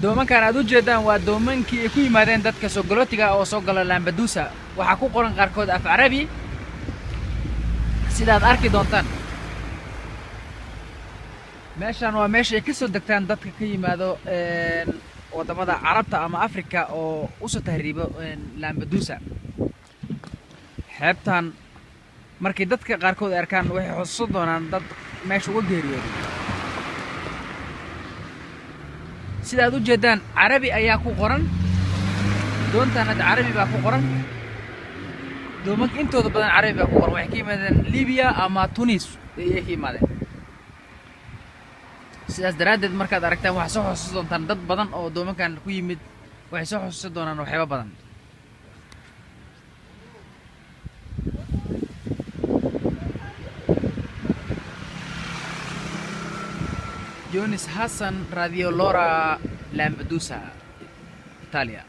Doomankan aad u jeedaan waa doomankii ay ku yimaadeen dadka sogolootiga oo soo gala Lampedusa. Waxaa ku qoran qaarkood af Carabi, sidaad arki doontaan. Meeshan waa meesha ay ka soo degtaan dadka ka yimaado waddamada Carabta ama Afrika oo usoo tahriibo Lampedusa. Xeebtan markay dadka qaarkood ay arkaan waxay xusuusan doonaan dad meesha uga geeriyooday. Sida aad u jeedaan Carabi ayaa ku qoran doontan, hadda Carabi baa ku qoran. Doomanka intooda badan Carabi baa ku qoran. Waxay ka yimaadeen Libiya ama Tunis ayay ka yimaadeen. Sidaas daraaddeed markaad aragtaan waxaad soo xusuusan doontaan dad badan oo doomankan ku yimid, waxay soo xusuusan doonaan waxyaabo badan. Jonis Hassan, Radio Lora, Lampedusa, Italia.